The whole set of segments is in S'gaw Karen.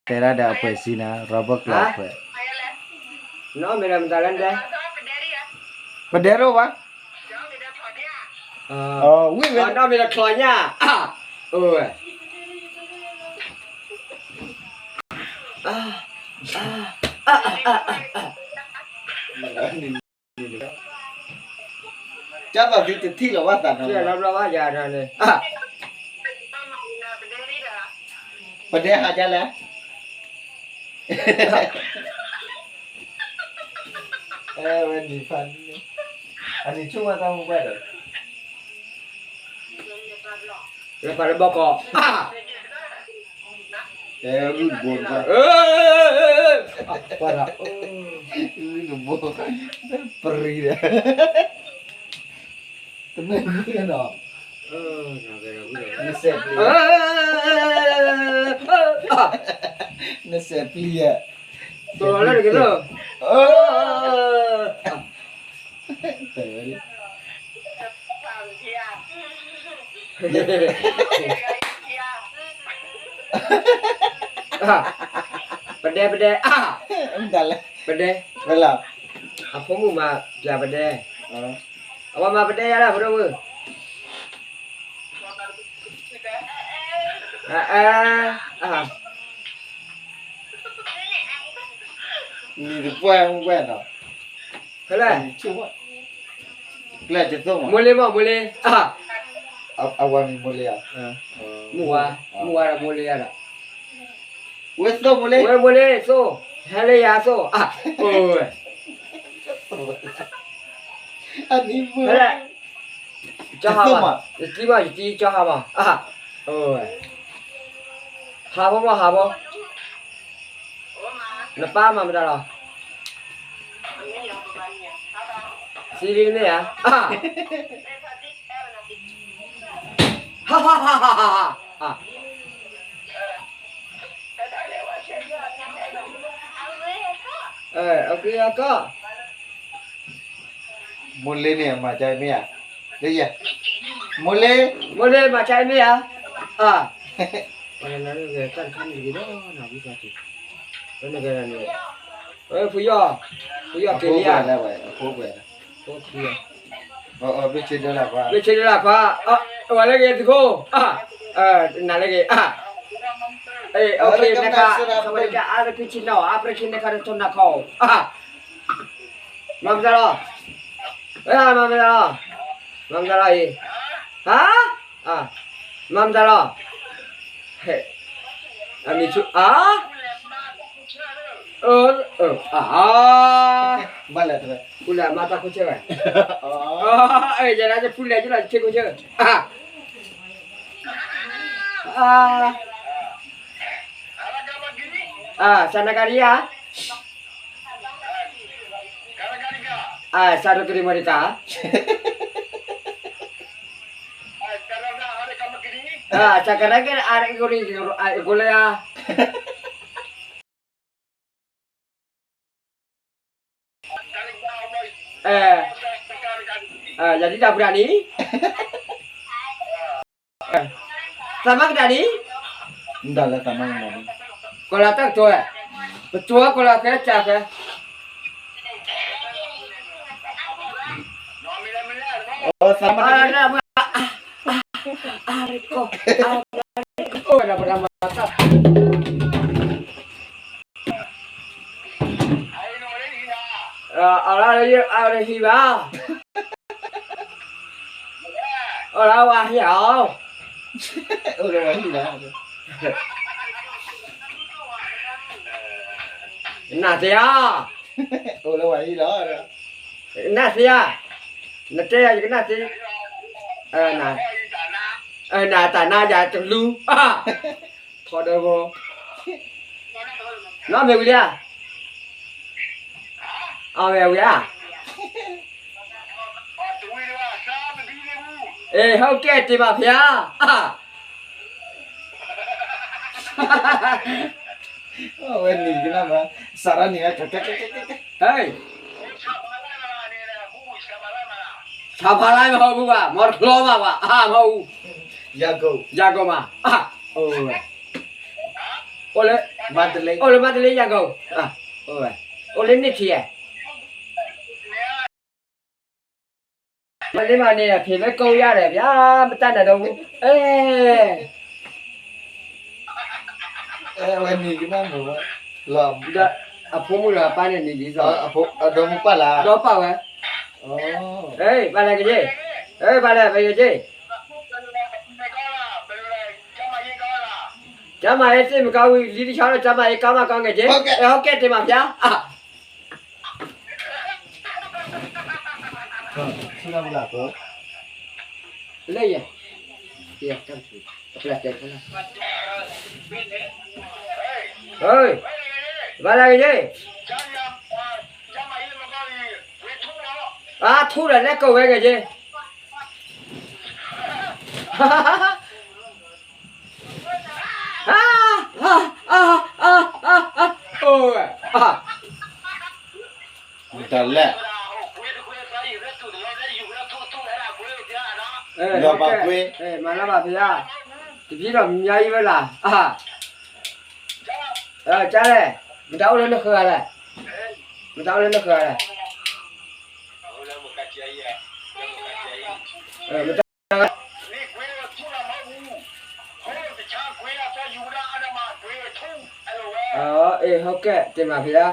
တဲဒၣ်ဒီးအပှဲၤစံနၤ Robert Clark အပှဲၤ, နီၢ်မ့ၢ်ဒီးမတၤလဲၣ်တဲ, ပဒဲတအိၣ်ဘၣ်, ဝံၣ်ဝဲနီၢ်မ့ၢ်ဒီးချီညၣ်, အိၣ်ဝဲ ကၢ်သိးသုတထံၣ်လီၤဘၣ်သးနီၤ, ဘျီဘျီဘၣ်ယၤဒီးန့ၣ်, ပဒဲဟးဒ်လဲၣ်, ဝဲနံၤဖးန့ၣ်, အနံၤဆူၣ်မးတၢ်မူကွၢ်ဒီး, လၢပှၤလၢဘီကီး တဲဂုၢ်တဘိ, ပှၤဒီး, ဂုၢ်တဘိ, ပရံၤဒီး, တမ့ၢ်ဂုၢ်နီၤ, နစဲးပျံၤ, နစဲးပျံၤဧါ, တလၢတက့ၢ်, တဲဝဲလံ ပဒဲပဒဲ, မတၤလဲၣ်, ပဒဲ, ဝဲလီၤ, အဖိမုၣ်မၤပျးပဒဲ, အဝဲမၤပဒဲယါလၢဖိဒိၣ်မုၣ်, အ, နံၤတပှဲၢ်မူကွၢ်နီၤ, ဖဲလဲၣ်, ကျဲတသိးမး, မိၢ်လ့မး မိၢ်လ့, အဝၤမံၤမိၢ်လ့ဧါ, မုၢ်ဝါ, မုၢ်ဝါဒီးမိၢ်လ့ယါဒီး, ဝဲသိးမိၢ်လ့, ဝဲမိၢ်လ့သိး, ဟဲလၢယၤသိး, အိၣ်ဝဲ, အနံၤမုၢ်, ကၠီဟါမး, ယတံၤမး ယတံၤကၠီဟါမး, အိၣ်ဝဲ, ဟးဖိမး ဟးဖိ, နပၢ်မၤမတၤလီၤ, သံလံမ့ၢ်ဧါ, ဟါဟါဟါဟါဟါ, အက့ၢ်အကီၢ်, မိၢ်လ့န့ၣ် မၤကါအံၤမ့ၢ်ဧါ, မိၢ်လ့, မိၢ်လ့မၤကါအံၤမ့ၢ်ဧါ, အ, ဖုယီၢ်, ဖုယီၢ်က့ၤလံဧါ, ဘ့ၣ်ဆ့ဒၢလၢခွါ, ဝဲလၢဂ့ၤသုခိၣ်, နၤလၢဂ့ၤ, နခါ, အါရခံဆ့နီၤ အါရခံနခါတထိနခီ, မၤမတၤလီၤ, မၤမတၤလီၤ, မၤမတၤလီၤအံၤ, ဟါ, မၤမတၤလီၤ, အမံၤဆူ, အ, အ, ဖူလဲၣ်အမါတၢ်ခိၣ်ဆၢဝဲ, ယဲဒၣ်ဖူလဲၣ်ယလီၤယထံခိၣ်ဆၢ, အ, စနကရံယါ, အ, စရကရံမရကၤ, အ, စကရက့ၤအရကရံ, အ, အကလယါ ယၤဒ်တၢ်ပူၤတၢ်နံၤ, သးမါကတၢ်နံၤ, ကီၢ်လၢတၢ်ကတိၤ, ကတိၤကီၢ်လၢခဲကၢ်ခဲ, သးမါကတၢ်, အရကီၢ်, အရကီၢ်, ပဒၣ်မၤတၢ် အလၢအရဟံဘၣ်, အလၢဝၤဟံၣ်ဧါ, အိၣ်လၢဝၤဟံၣ်လီၤ, နၤသ့ဧါ, အိၣ်လၢဝၤဟံၣ်လီၤ, နၤသ့ဧါ, နတဲယၤယကနၣ်သ့, နတၢ်နါယၤတလူ, ထီဒီးဂီၤ, နီၢ်မ့ၢ်ဝံၤလံဧါ, အဝဲဝံၤဧါ, အ့ ဟုတ်ကဲ့တ့ၢ်ဘၣ်ဖျါ, အဝဲနံၤကနၣ်မး, စးထီၣ်နံၤဝဲ, ဟဲ, ဆါဖးလါမ့ၢ်ဟီၣ်ဘူးဘၣ်, မီတချီဘၣ်ဘၣ်, အါမီၢ်အူ, ယၤကိာ်, ယၤကိာ်မး, အအိၣ်ဝဲ, အိၣ်လၢ မန္တလေး အိၣ်လၢမန္တလေး ရန်ကုန် အိၣ်လၢ နှစ်ထံၣ် မလေးမှာနေ အဖေပဲ ကုန်းရတယ်ဗျာ မတတ်နိုင်တော့ဘူး အဲ အဲ ဝဲနံၤကနၣ်မုာ်ဝဲ လီၤ ဒီး အဖိမုၣ်ဒီးအပၢ်န့ၣ် နံၤဒ်သိး အဖိ အဒီမုၣ်ပၢ်လၢ ဒီပၢ်ဝဲ အိ ဟဲ ဘာလဲကကြီး ဟဲ ဘာလဲ ဘာလဲကကြီး ကျန်းမာရေး သိပ်မကောင်းဘူး လီတခြားတော့ ကျန်းမာရေး ကောင်းမကောင်းကကြီး ဟုတ်ကဲ့ အဲ ဟုတ်ကဲ့ တင်ပါဗျာ အာ ဆူၣ်ထီၣ်မုၢ်လၢ်ဖိ လၢယၤ ယၤ အပျဲၢ်တဲဖဲလၢ ဟဲ ဘာလဲကကြီး အာ ထူးတယ် လဲကိးဝဲကကြီး တၢ်လဲၣ် လီၤဘၣ်ကွ့ မၤလၢဘၣ်ဖဲယါ တပျံၤဒီးမါအံၤဝဲလၢ် အါ ကလဲၣ် မတၤအိၣ်လၢနဃၢၤဂၤလဲၣ် မတၤအိၣ်လၢနဃၢၤဂၤလဲၣ် မတၤ အ့ ဟုတ်ကဲ့ တင်ပါဗျာ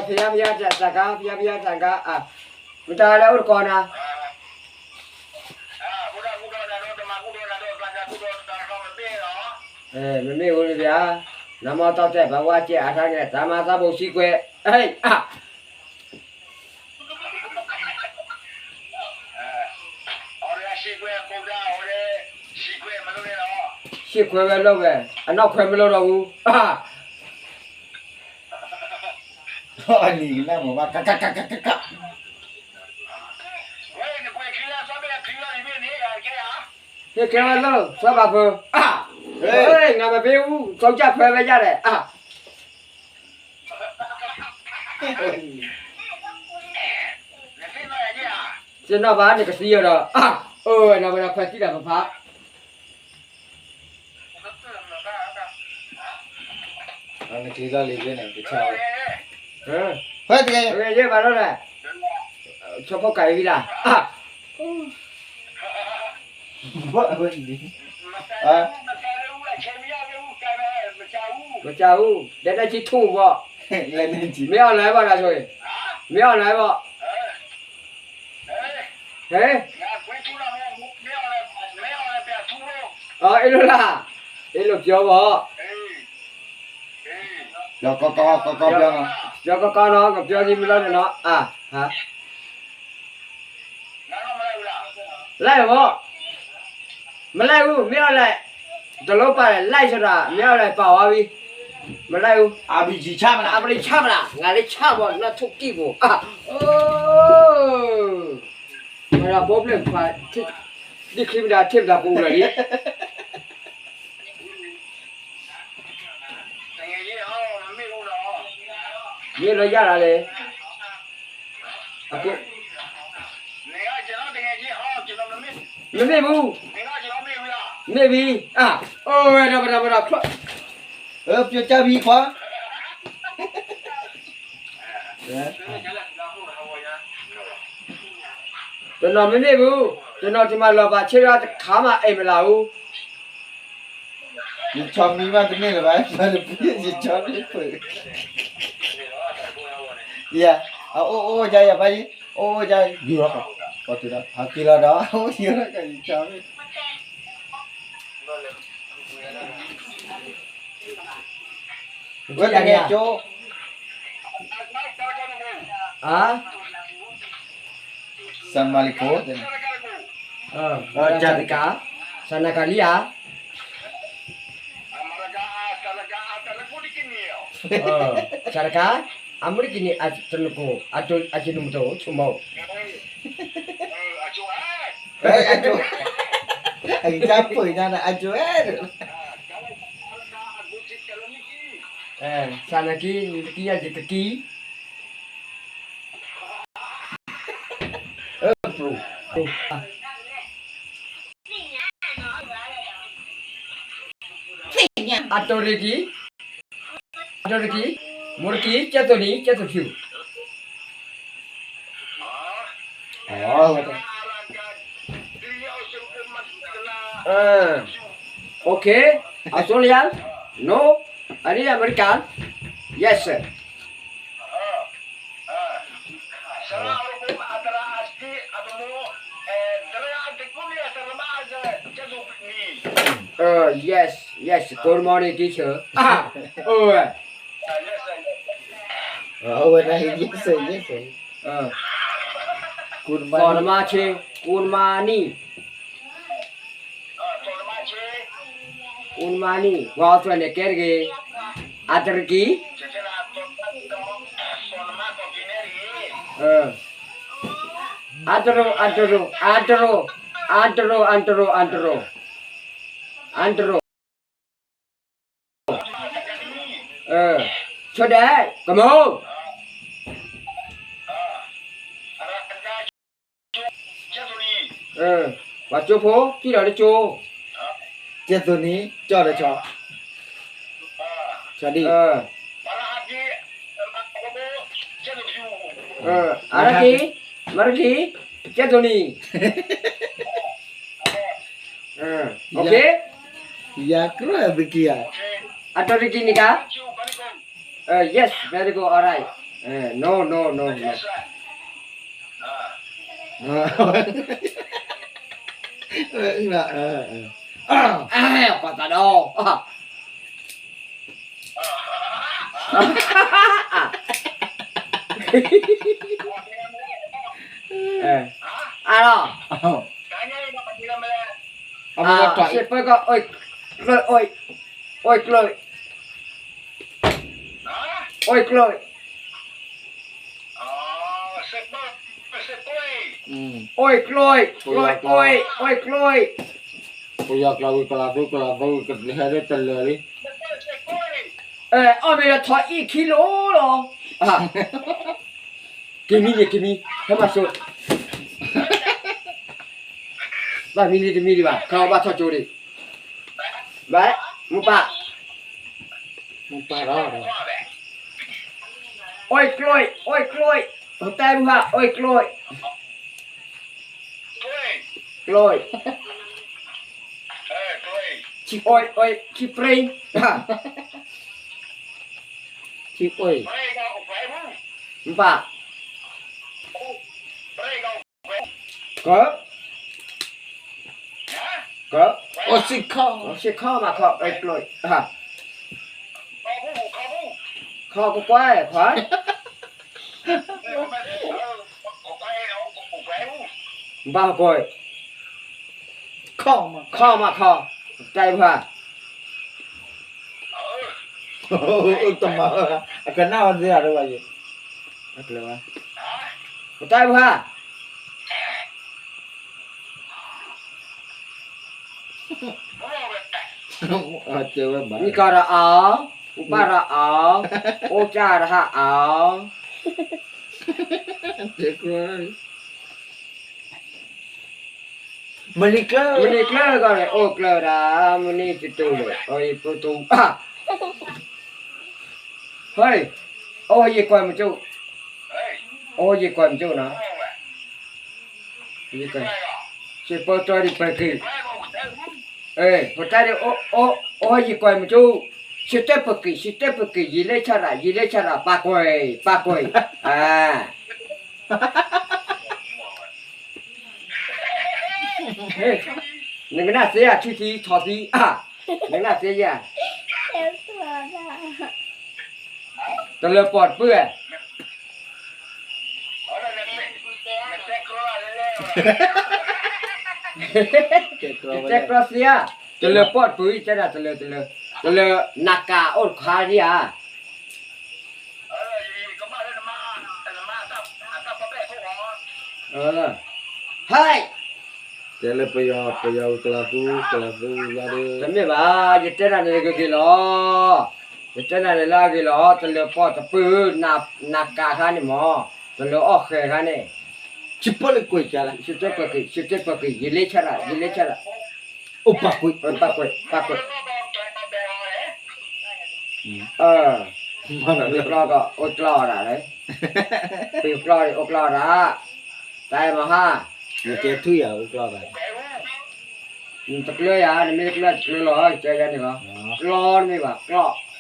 ဖဲယါ ဖဲယါ တၢ်ကါ ဖဲယါ ဖဲယါ တၢ်ကါ မတၤလဲၣ်အိၣ်တကိးနၤ မ့မ့ၢ်အိၣ်လၢဗျာ နမီၢ်တီတဲာ် ပဝဲကဲအါထါန့ၣ် တၢ်မၤသးဘိၣ်စံကွဲး ဟဲ အါ စံကွဲးဝဲလီၤဝဲ အနီၢ်ခွဲမ့ၢ်လိၣ်ဒီးအူ အနံၤကနၣ်မုာ်ဘၣ် ကကကကကက ဟ့ၣ်ကဲဝဲလၢ စီၤပၤဖု အါ နမ့ၢ်ဘ့ၣ်အူ စီၤကၢ်ခွဲဝဲယါလဲၣ် အါ တနီၣ်ဘၣ်န့ၣ်ကသံအီၤဒီး အါ အၢ နဝဲဒၣ်ခွဲးသံတၢ်ဖးဖး နက့ၤလီၤလံၤန့ၣ် ကဆါဝဲ ဖဲတက့ၢ် ယဲဘၣ်လီၤလဲၣ် ဆီဖိကၤအံၤဝံၤလၢ အါ ဘၣ်ဝဲလံၤ မစၢ်အူ ဒဲဒဲကံထူၣ်ဘၣ် မ့ၢ်အီၤလဲၣ်ဘၣ်ဒၣ်ဆိ မ့ၢ်အီၤလဲၣ်ဘၣ် ဟဲ အအ့ၣ်လိာ်လၢ အ့ၣ်လိာ်ပျီဘၣ် ပျီကီကီ ကီကီပျီနီၤ ပျီကီကီနီၤ ကပျီကံမ့ၢ်လီၤန့ၣ်နီၤ အါ ဟါ လဲၣ်ဘၣ် မလဲၣ်အူ မ့ၢ်အီၤလဲၣ် တလိၣ်ပာ်လဲၣ် လဲၣ်ဆိဒၣ် မ့ၢ်အီၤလဲၣ် ပာ်ဝဲဝံၤ မလဲၣ်အူ အဘျံးဆၣ်မနၤ အဘျံးဆၣ်မနၤ ငါလၢဆၣ်ဘၣ် နီၢ်ထူၣ်ကံၢ်ပူၤ အါ အိ မၤဒီးဖိဖျၢၣ်ခွါ ဒ်ချံမတၤ ထံၣ်မတၤပူၤလီၤလံ မ့ၢ်လီၤယၢ်လၢလဲၣ် အကိ မ့မ့ၢ်ဘူး မ့ၢ်ဘံ အါ အိၣ်ဝဲဒီးပဒီးပဒီး ပျိကၢ်ဘံခွါ တနီၤမ့မ့ၢ်ဘူး တနီၤတမၤလီၤဘၣ်ဆ့ဒီးတခါမးအဲၣ်မလၢအူ ယဆီမံၤဘၣ်တန့ၢ်လၢၤဘၣ် ယဆီမံၤဖုး ယၤ အအိၣ်အိၣ်ယၤယၤဘၣ်ယံၤ အိၣ်အိၣ်ယၤ ယူၤလီၤ ပှၤတုၤလီၤ ဟးက့ၤလီၤဒီး အိၣ်ယူၤလီၤကယၤဆီမံၤ ဝဲတဂဲၤကၠိ အါ စၢမၤလံၤခိၣ် စၢနကၤ စၢနကၤလံဧါ စၢတကၤ အမူတကံၢ်န့ၣ် အတနကိၣ် အကနူၤမတၤ ဆိကမိၣ် အကၠိ အကစၢ်ပၢၢ်ညါန့ၣ် အကၠိ စၢနကံ နကံ ယကကံ အတိၢ်ရ့ၣ်ကံ မိၢ်တကံ, မိၢ်တကံ, ကဲသိးနံၤ ကဲသိးဖၠူၣ်. โอเค, Australia, no, อันนี้อเมริกัน, yes sir. Yes, yes, good morning teacher. အဝဲဒၣ် yes sir, yes sir. စီၤနမါဆ့, good morning. Good morning, ပှၤအီစထြ့လယါန့ၣ်ကဲတဂ့ၤ, အတရကံ, အတရူ, အတရူ, အတရူ, အတရူ, အတရူ, အတရူ, အတရူ. ဆိဒဲး, ကမိၢ်, ပှၤကၠိဖိ ကံၣ်လီၤတကၠိ, ကဲသိးနံၤ ကၠီၣ်တဆီ, ဆီဒံၣ်, အရကံ, မရကံ, ကဲသိးနံၤ. ယၤကြၢးသကံဧါ, အတရကံန့ၣ်ကါ, yes, very good, all right, no, no, no, no. ပှၤသးဒီး အလီၤ, စ့ပၢကီၢ် အိၣ်ကျိၣ်, အိၣ်ကျိၣ်, အိၣ်ကျိၣ်, အိၣ်ကျိၣ်, အိၣ်ကျိၣ်, အိၣ်ကျိၣ်. ပယီၤကျိာ်ဝံၤ ကလၤသူ ကလၤသူ ကဟဲလၢတလၢာ်လံ, အီၣ်မ့ၢ်လၢထီၣ်အံၣ်ခံလိၤလီၤ. က့ၤမံန့ၣ် က့ၤမံ, ဟဲမၤစိ, ဘၣ်မံလံတမံဒံးဘၣ်, ခီဘၣ်ထီၣ်ကၠိဒံး, ဘၣ်, မိၢ်ပၢ်, မိၢ်ပၢ်လီၤ, အိၣ်ကျိၣ်, အိၣ်ကျိၣ်, တဲဘုဟါ အိၣ်ကျိၣ်. ကျိၣ်, ဆံအိၣ်, အိၣ်, ဆံပြ့, ဆံအိၣ်, မ့ၢ်ဘၣ်, က, က, အိၣ်စ့ၢ်ခီ, အိၣ်စ့ၢ်ခီမးခီ, အိၣ်ကျိၣ်, ခီကကွၢ်ခွါ, ဘၣ်ကွၢ်, ခီမးခီ, တၢ်အံၤဘၣ်, တမၤ, အကနၣ်ဝဲသ့ၣ်အဒိဘၣ်ယဲ, တၢ်အံၤဘၣ်. မံကီၤဒီးအီ, ပၢ်ဒီးအီ, အိၣ်ကၢ်ဒီးဟးအီ, မနုၤကျၢၤ, မနုၤကျၢၤကီးန့ၣ် အိၣ်ကျၢၤဒၣ်, မနုၤတတူၢ်လဲၣ်, အိၣ်ယပတူၢ်, ဟဲ, အိၣ်ယကွၢ်မကၠိၣ်, အိၣ်ယကွၢ်မကၠိၣ်နီၤ, စ့ပၢတၢ်ဒံးပက့ၤ, ပတၢ်ဒံး, အိၣ်ယကွၢ်မကၠိၣ်, စ့တၢ်ပက့ၤ, စ့တၢ်ပက့ၤ, ယလဲၤဆၣ်ရၣ်, ယလဲၤဆၣ်ရၣ်, ပာ်ကွဲး, ပာ်ကွဲး, အါ နကနၣ်သ့ဧါ, ထံထံထီၣ်သံ, နကနၣ်သ့ဧါ, တလၢပီၢ်တပုၢ်ဧါ, တဲကျီသ့ဧါ, တလၢပီၢ်တပုၢ်, တဲဒၣ်တလၢ, တလၢ, တလၢနးကးအိၣ်တခါဒံးဧါ. ဟဲ, တဲလၢပယီၤ, ပယီၤကလၤသူ, ကလၤသူလၢဒၢ, တမ့ၢ်ဘၣ်, ယတဲနၤန့ၣ်ဂ့ၤဂ့ၤလီၤ, ယတဲနၤန့ၣ်လၢအဂ့ၤလီၤ, တလၢပီၢ်တပုၢ်, နးကးခါန့ၣ်မး, တလၢအီၣ်ဃဲၤခါန့ၣ်, စ့ပၢလၢကွဲးကလါ, စ့တၢ်ပက့ၤ, စ့တၢ်ပက့ၤ, ယလဲၤဆၣ်ရၣ်, ယလဲၤဆၣ်ရၣ်, အိၣ်ပာ်ကွဲး, ပာ်ကွဲး, ပာ်ကွဲး, အၢ ကျီၢ်ကအိၣ်ကျီၢ်အီၤဒၣ်လဲၣ်, ပကျီၢ်အိၣ်ကျီၢ်အီၤဒၣ်, တၢ်အဲၣ်မဟါ, ယကဲထူယၤအိၣ်ကျီၢ်ဘၣ်, နတကျၢၤယၤ နမ့ၢ်တကျၢၤတကျၢၤလီၤ ယတဲယၤန့ၣ်လီၤ, ကျီၢ်တမ့ၢ်ဘၣ် ကျီၢ်, ဟါ, န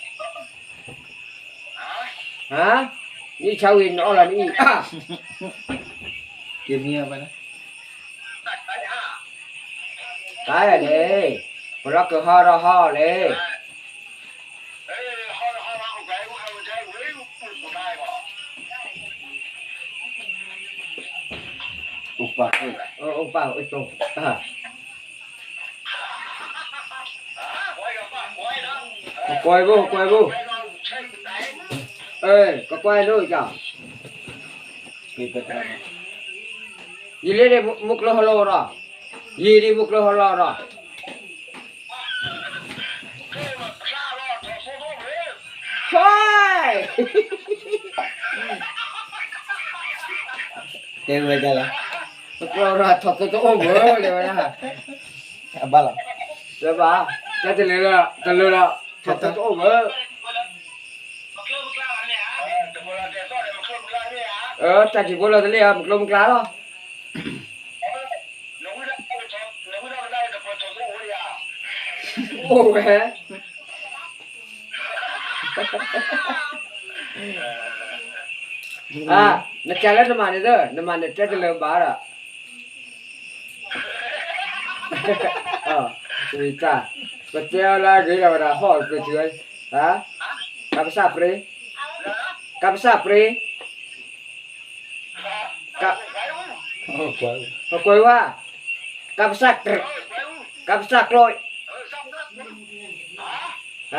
အံၣ်ဆါဝံၤနအီၣ်လီၤနအံၣ်, က့ၤမံဘၣ်, တၢ်လဲၣ်, ပလီၢ်ကဟီထီၣ်ဟီလဲၣ်. ကွၢ်ဘိ ကွၢ်ဘိ, ကကွၢ်ဒိၣ်ကၢ်, ယလၢဒ်မူကျိဟီလီၤဒီး, ယံာ်ဒ်မူကျိဟီလီၤဒီး တဲဝဲဒၣ်လၢ ပကျီၢ်ထီၣ်ထီၣ်တအိၣ်မး တဲဝဲဒၣ်, အဘၣ်လီၤ, တဲဘၣ်, တဲတလၢလၢ တလၢလၢ ထီၣ်ထီၣ်တအိၣ်မး, တၢ်ထံၣ်ဖိလီၤတလ့ၣ်ဧါ မကျိမကျါလီၤ, အိၣ်ဝဲ နကလၢနမၤန့ၣ်သၢ နမၤန့ၣ်တဲတလၢဘၣ်ဒီး, ပတဲအီၤလၢအဂ့ၤဒီးဝဲဒၣ်ဟီၣ်ပတုၤ, ကပစၢ်ပြ့, ကပစၢ်ပြ့, ကွၢ်ဝါ, ကပစၢ်, ကပစၢ်ကျိ, ဟ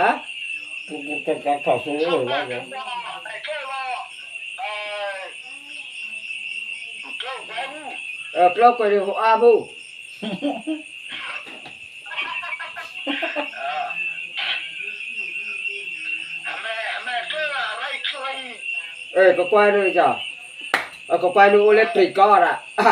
ါ, ကျိကွဲးဒ်ဟိၣ်အါဘိ, ကကွၢ်ဒ်, ကကွၢ်ဒ်အိၣ်လၢပြံကီၢ်ဒၣ်, သီ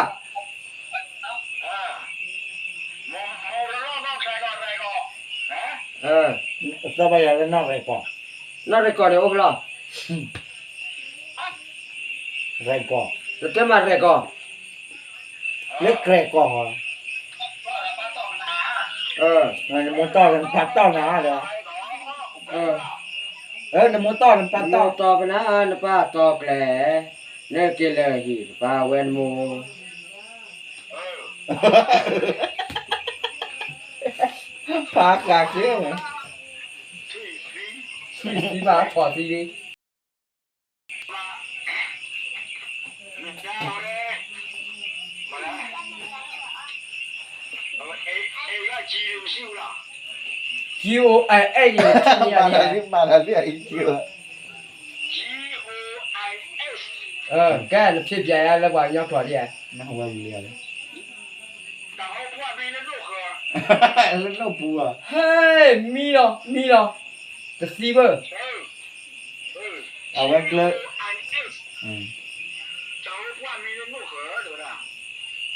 ဘၣ်ယၤလၢနီၢ်ရဲၣ်ကီၢ်, နီၢ်ရဲၣ်ကီၢ်န့ၣ်အိၣ်ဖဲလဲၣ်, ရဲၣ်ကီၢ်, တတဲမးရဲၣ်ကီၢ်, လၢကြဲၢ်ကီၢ်, နမိၢ်တီၢ်နပၢ်တီၢ်နၤဒီး, နမိၢ်တီၢ်နပၢ်တီၢ်, နမိၢ်တီၢ်ကနၣ် နပၢ်တီၢ်ကျဲ, နက့ၤလၢဟံၣ်ပၢ်ဝဲနမိၢ် ဖးဃာ်က့ၤဝဲ, ထံၣ်သံဘၣ်ထီၣ်သံလံ, G O I S န့ၣ်, မၤတၢ်လံ မၤတၢ်လံ အံၤ G O I S, ကဲ နဖံးပၠးယၤလၢပှၤကညီကျိာ်ဒ်ဧါ, လၢနီၢ်ပူၤဧါ, ဟဲ မံလီၤ မံလီၤ, တသံဘၣ်, အဝဲကျၢၤ,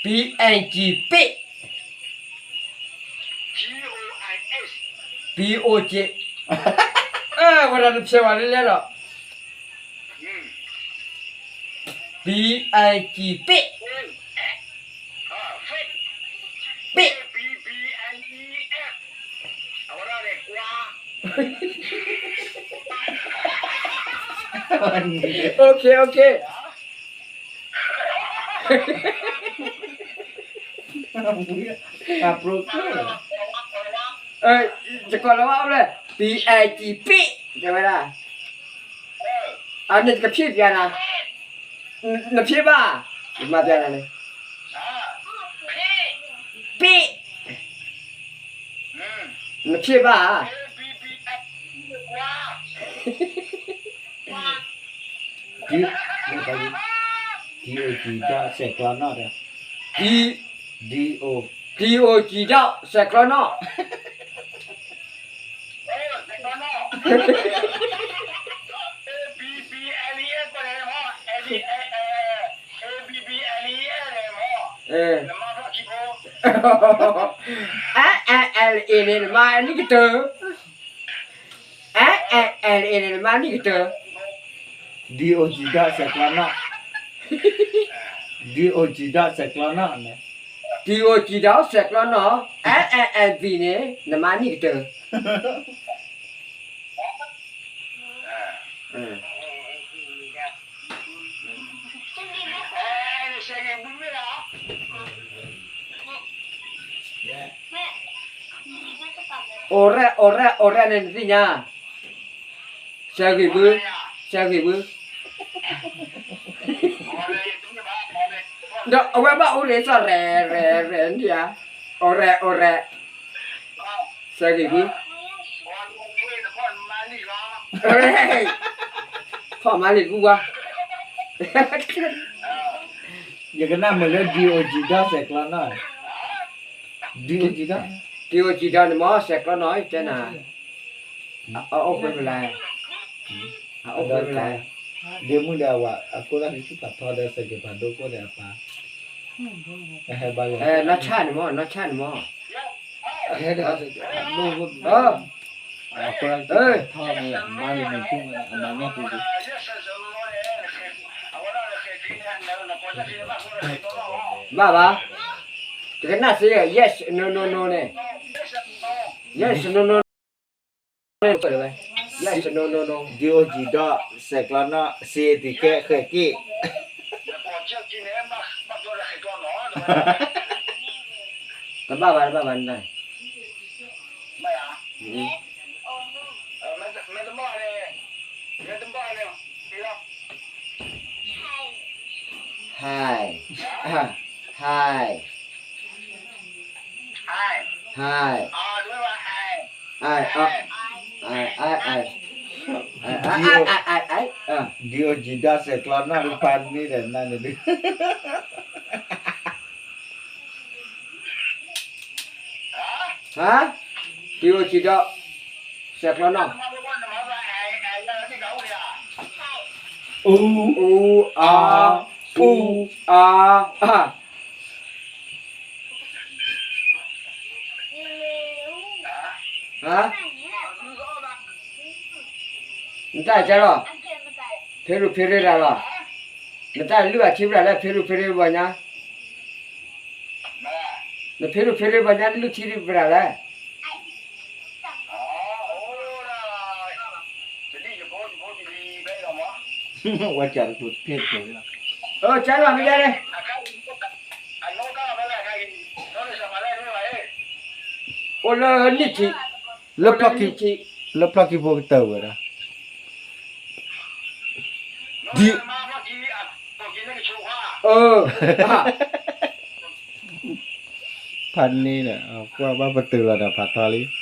P N G ပ့ၣ်, P O J, ဝဲဒၣ်တဖျဲးဝဲလၢလဲၣ်ဒီး P I G ပ့ၣ်, ပ့ၣ်, okay okay, အပြိကျၢၤ, ယကိးလီၤဘၣ်အီၤလဲၣ်, P I G ပ့ၣ် တဲဝဲဒၣ်, အန့ၣ်တကဖံးပၠးနၤ, နဖံးဘၣ်, ယမၤပၠးနၤန့ၣ်, ပ့ၣ်, နဖံးဘၣ်, P O G ဒီးစဲးကျီနီၣ်ဒီး, P O G ဒီးစဲးကျီနီၣ်, L A န့ၣ် နမၤအနံၣ်ကတၢၢ်, L A နမါနံၣ်ကတၢၢ်, ဒ်အိၣ်ကံၢ်ဒီးစဲးကျီနီၣ်, ဒ်အိၣ်ကံၢ်ဒီးစဲးကျီနီၣ်, ဒ်အိၣ်ကံၢ်ဒီးစဲးကျီနီၣ် အဲအဲအဲၣ်သံန့ၣ် နမါနံၣ်ကတၢၢ် အိၣ်ရဲၣ် အိၣ်ရဲၣ် အိၣ်ရဲၣ်န့ၣ်နသ့ၣ်ညါ, စဲးဂ့ၤဘု, စဲးဂ့ၤဘု, ဒီးအဝဲဘၣ်အိၣ်ရ့ၣ်စီၤရဲၣ်ရဲၣ်ရဲၣ်နံၣ်ဧါ, အိၣ်ရဲၣ် အိၣ်ရဲၣ်, စဲးဂ့ၤဘု, ဖီၣ်မၤလံၤကူဝါ, ယကနၣ်မုာ်လၢ ဒ်အိၣ်ကံၢ်ဒီးစဲးကျီနီၣ်, ဒ်အိၣ်ကံၢ်ဒီး, ဒ်အိၣ်ကံၢ်ဒီးန့ၣ်မ့ၢ်စဲးကျီနီၣ်တဲနၤ, အအိၣ်ဖဲလဲၣ်, အအိၣ်ဖဲလဲၣ်, ဒ့မုၣ်ဒီးအဝၤအကိၣ်သၣ်ခံထံၣ်ဖးထီဒီးစဲးက့ၤဖးဒိၣ်ကိၣ်ဒီးအပၢ်, နီၢ်ဆၣ်န့ၣ်မ့ၢ် နီၢ်ဆၣ်န့ၣ်မ့ၢ်, ဟဲဒီး, အကိၣ်သၣ်ခံထီၣ်မ့ၢ် မါလံၤမ့ၢ်ပူၤမ့ၢ် အမၤနီၢ်ပူၤပူၤ ဘၣ်ဘၣ်, တကနၣ်စ့ yes no no no န့ၣ်, yes no no no, yes no no no, ဒ်အိၣ်ကံၢ်ဒီးစဲးကျီနီၣ် စ့တံၤကဲဃဲးက့ၣ်, တဘၣ်ဘၣ်တဘၣ်ဘၣ်န့ၣ်, ဟဲ, ဟဲ, ဟဲ, ဟဲ, ဒ်အိၣ်ကံၢ်ဒီးစဲးကျီနီၣ်ဒုးဖးန့ၣ်ဒီးနၤန့ၣ်ဒုး ဟါ, ဒ်အိၣ်ကံၢ်ဒီးစဲးကျီနီၣ်, အူ, အူ, အါ, အူ, အါ, အါ, ဟါ, နတၢ်ကဲလီၤ, ဖ့ရူၤဖ့ရ့တၢ်လီၤ, နတၢ်လုၢ်အထံပှၤလၢဖ့ရူၤဖ့ရ့ပှၤညါ, နဖ့ရူၤဖ့ရ့ပှၤညါလုၢ်ထံပှၤလဲၣ်, ဝဲကးတဖ့တဖ့လီၤ, ကဲလီၤမ့ၢ်ယါန့ၣ် အိၣ်လၢနံၣ်ထံး, လၢဖျီၣ်ခံ, လၢဖျီၣ်ခံဖိကတၢၢ်ဝဲဒၣ်, ဒ်, ဖးန့ၣ်ဒီး ကွၢ်ဘၣ်ပတုာ်လီၤဒီးဖးထီလံ